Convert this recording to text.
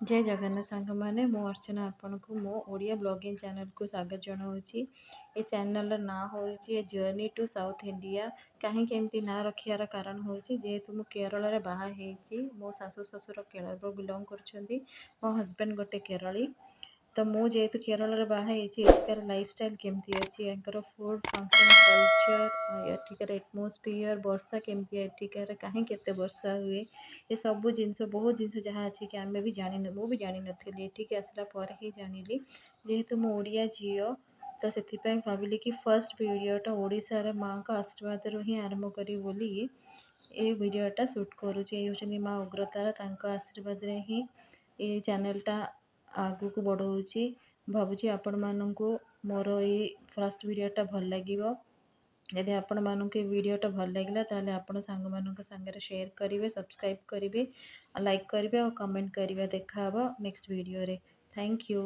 ଜୟ ଜଗନ୍ନାଥ ସାଙ୍ଗମାନେ, ମୁଁ ଅର୍ଚ୍ଚନା ଆପଣଙ୍କୁ ମୋ ଓଡ଼ିଆ ବ୍ଲଗିଂ ଚ୍ୟାନେଲକୁ ସ୍ୱାଗତ ଜଣାଉଛି। ଏ ଚ୍ୟାନେଲର ନାଁ ହେଉଛି ଜର୍ଣ୍ଣି ଟୁ ସାଉଥ୍ ଇଣ୍ଡିଆ। କାହିଁକି ଏମିତି ନାଁ ରଖିବାର କାରଣ ହେଉଛି, ଯେହେତୁ ମୁଁ କେରଳରେ ବାହା ହେଇଛି, ମୋ ଶାଶୁ ଶ୍ୱଶୁର କେରଳରୁ ବିଲଙ୍ଗ କରୁଛନ୍ତି, ମୋ ହଜବେଣ୍ଡ ଗୋଟେ କେରଳୀ। ତ ମୁଁ ଯେହେତୁ କେରଳରେ ବାହା ହେଇଛି, ଏଠିକାର ଲାଇଫଷ୍ଟାଇଲ୍ କେମିତି ଅଛି, ୟାଙ୍କର ଫୁଡ଼୍, ଫଙ୍କସନ୍, କଲଚର୍, ଏଠିକାର ଆଟମୋସ୍ଫିୟର, ବର୍ଷା କେମିତି ଏଠିକାର, କାହିଁକି ଏତେ ବର୍ଷା ହୁଏ, ଏସବୁ ଜିନିଷ, ବହୁତ ଜିନିଷ ଯାହା ଅଛି କି ଆମେ ବି ଜାଣିନୁ, ମୁଁ ବି ଜାଣିନଥିଲି, ଏଠିକି ଆସିଲା ପରେ ହିଁ ଜାଣିଲି। ଯେହେତୁ ମୁଁ ଓଡ଼ିଆ ଝିଅ, ତ ସେଥିପାଇଁ ଭାବିଲି କି ଫାର୍ଷ୍ଟ ଭିଡ଼ିଓଟା ଓଡ଼ିଶାର ମାଆଙ୍କ ଆଶୀର୍ବାଦରୁ ହିଁ ଆରମ୍ଭ କରିବି ବୋଲି ଏ ଭିଡ଼ିଓଟା ସୁଟ୍ କରୁଛି। ଏ ହେଉଛନ୍ତି ମା ଉଗ୍ରତାରା, ତାଙ୍କ ଆଶୀର୍ବାଦରେ ହିଁ ଏ ଚ୍ୟାନେଲଟା ଆଗକୁ ବଢ଼ଉଛି। ଭାବୁଛି ଆପଣମାନଙ୍କୁ ମୋର ଏଇ ଫାର୍ଷ୍ଟ ଭିଡ଼ିଓଟା ଭଲ ଲାଗିବ। ଯଦି ଆପଣମାନଙ୍କୁ ଏ ଭିଡ଼ିଓଟା ଭଲ ଲାଗିଲା, ତାହେଲେ ଆପଣ ସାଙ୍ଗମାନଙ୍କ ସାଙ୍ଗରେ ସେୟାର କରିବେ, ସବସ୍କ୍ରାଇବ୍ କରିବେ, ଲାଇକ୍ କରିବେ ଆଉ କମେଣ୍ଟ କରିବେ। ଦେଖା ହେବ ନେକ୍ସଟ ଭିଡ଼ିଓରେ। Thank you.